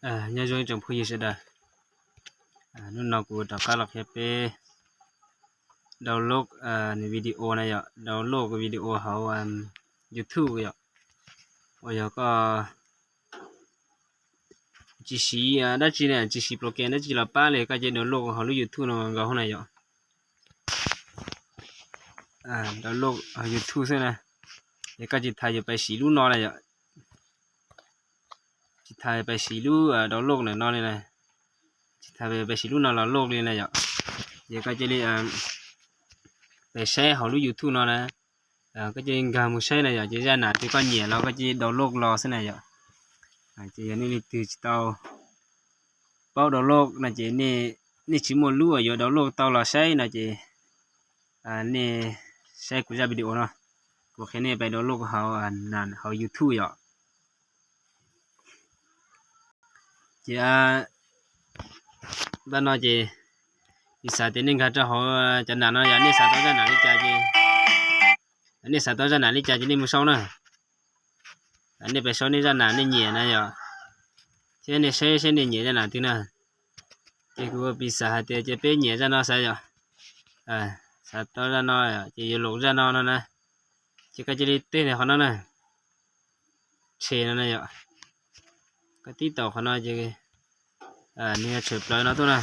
Nyob zoo ib tsoom phooj ywg sawv daws, hnub no kuv rov qab los qhia peb download nws video na yom, download video hauv YouTube yom. Uas yog koj tsis siv dab tsi na, tsis siv program dab tsi los pab li, koj cia li download hauv lub YouTube no nkaus na yom. Download hauv YouTube xwb na, es koj tsis tas yuav pais siv lub no na yom. Tsis tas pais siv lub download ntawm no li na, tsis tas pais siv lub no los load li na yom. Ces koj cia li pais saib hauv lub YouTube no na, koj cia li nkag mus saib na yom, ces zaj nam twg koj nyiam los koj cia li download los xwb na yom. Ces yog nej leej twg tsis tau paub download no ces nej tsis muaj lub uas yuav download tau los saib no ces nej saib kuv zaj video no, kuv qhia nej pais download hauv, hauv YouTube yom. Ces npaj no ces yus xav tias nej nkag rau hauv cov nam no yog nej xav tau zaj nam li cas ces, nej xav tau zaj nam li cas ces nej mus sau na. Nej pais sau nej zaj nam nej nyiam na yom, thiab nej saib saib nej nyiam zaj nam twg na. Ces kuv piv xam hais tias ces peb nyiam zaj no xav yom, xav tau zaj no ces yuav load zaj no no na. Ces koj cia li tej ntawm qhov no na, tshem no na yom. Koj tib taum qhov no ces nws yuav tshwm plaws no tuaj na.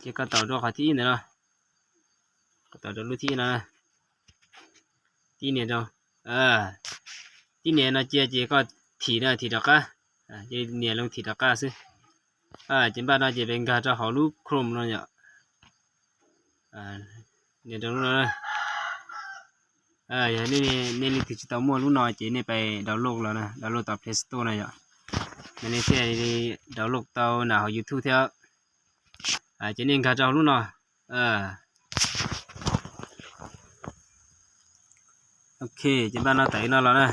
Ces koj taum rau qhov thib ib ntawm no, koj taum rau lub thib ib no, tib nias rau. Tib nias no cia ces koj thim na, thim rov qab, nias loo thim rov qab xwb. Ces npaj no ces peb nkag rau hauv lub Chrome no yom. Nias rau lub no. Yog nej leej twg tsis tau muaj lub no ces nej pais download los na, download tom Play Store na yom. Nej thiaj li download tau nam hauv YouTube thiab. Ces nej nkag rau hauv lub no. Ok, ces npaj no tawm no los na.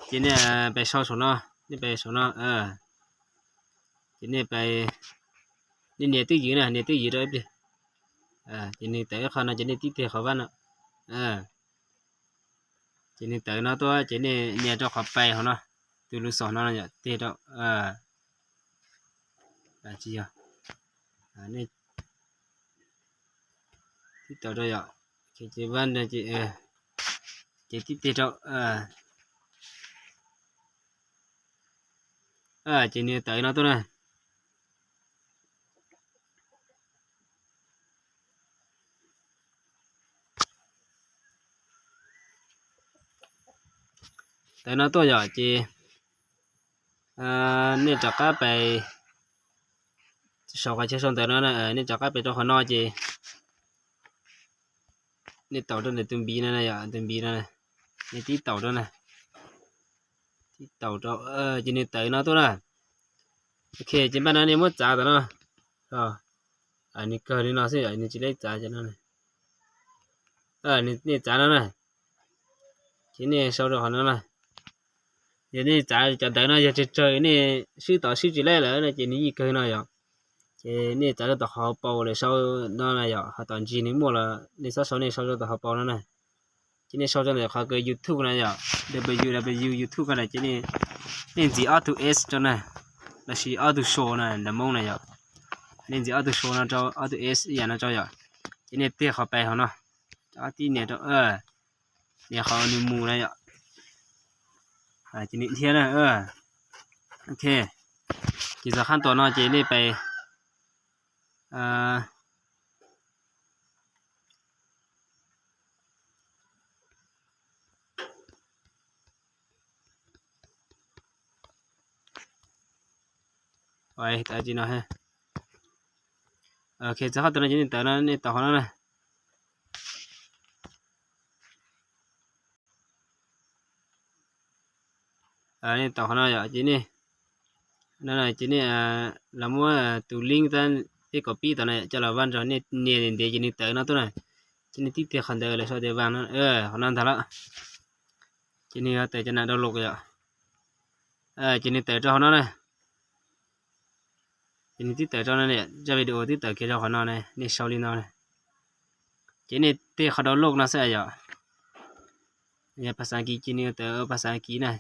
Ces nej pais sau saum no, nej pais saum no. Ces nej pais, nej nias twj ywm na, nias twj ywm rau ib pliag. Ces nws tawm ib qho no ces nej tib teg qhov vaj no. Ces nws tawm no tuaj ces nej nias rau qhov pais hauv no, tus lus xom no yom, teg rau. Tsis yog, nej tib taum rau yom, ces vaj, ces tib teg rau. Ces nws tawm no tuaj na. Tawm no tuaj yom, ces nej rov qab pais saum qhov chaw sau ntawv no, nej rov qab pais rau qhov no ces nej taum rau ntawm tus npiv no yom, tus npiv no, nej tib taum rau na, tib taum rau, ces nws tawm no tuaj na. Ok, ces npaj no nej muab txav tom no. Nws kawg li no xwb yom, nws tsis lej txav cov no. Nej txav no na, ces nej sau rau qhov no na. Yog nej txav cov ntawv no yog tsawg tsawg nej swb tod swb tsis lej lawm no ces nws yeej kawg no yom. Ces nej txav rau tom qhov paus lawm sau no na yom, ho tom ntsis nws muaj los nej txhob sau, nej sau rau tom qhov paus no na. Ces nej sau rau ntawm qhov kws YouTube na yom, W W W YouTube ko na ces nej ntxiv Auto Ads rau na, los sis Auto Show na ntawm Hmoob na yom. Nej ntxiv Auto Show no rau, Auto Ads ib yam no rau yom. Ces nej tig qhov pais hauv no, tib nias rau, nias qhov nws mus na yom. Ces nws dhia na. Ok, ces txog qhab tua no ces nej pais txog qhab tua no ces nej tawm no, nej taum qhov no na. Nej taum qhov no yom, ces nej, ces nej los muab tus link tab peb copy tom no coj los vaj nrog nej nias ntev ces nws tawm no tuaj na. Ces nej tib tig qhov ntawd lawv sau tias vaj no, qhov no ntag lawm. Ces nws tawm cov nam download yom. Ces nws tawm rau qhov no na. Ces nws twb tawm rau no, zaj video twb tawm kiag rau qhov no na, nej sau li no na. Ces nej tig qhov download no xwb yom. Yog phas xas As kiv ces nws tawm phas xas As kiv na.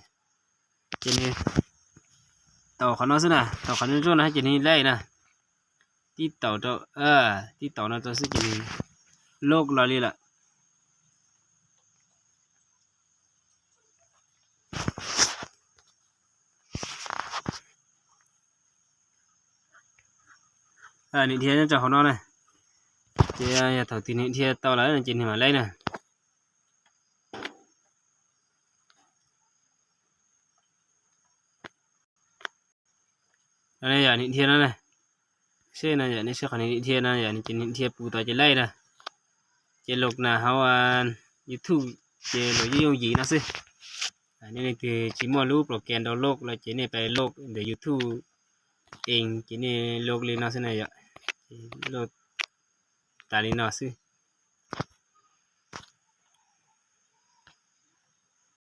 Ces nws, taum qhov no xwb na, taum qhov no rau no ces nws laij na. Tib taum rau, tib taum no rau xwb ces nws load los li lawm. Nws dhia nyob rau hauv no na. Ces yog thaum twg nws dhia tau lawm ces nws mam laij na. Yog nws dhia no na, seb no yog nws seb qhov nws dhia no yog nws ces nws dhia puv tod ces laij na. Ces luag na hauv YouTube ces luag yooj yooj yim no xwb. Nej leej twg tsis muaj lub program download los ces nej pais load ntawm YouTube ntawd ces nej load li no xwb na yom. Ces load tas li no xwb.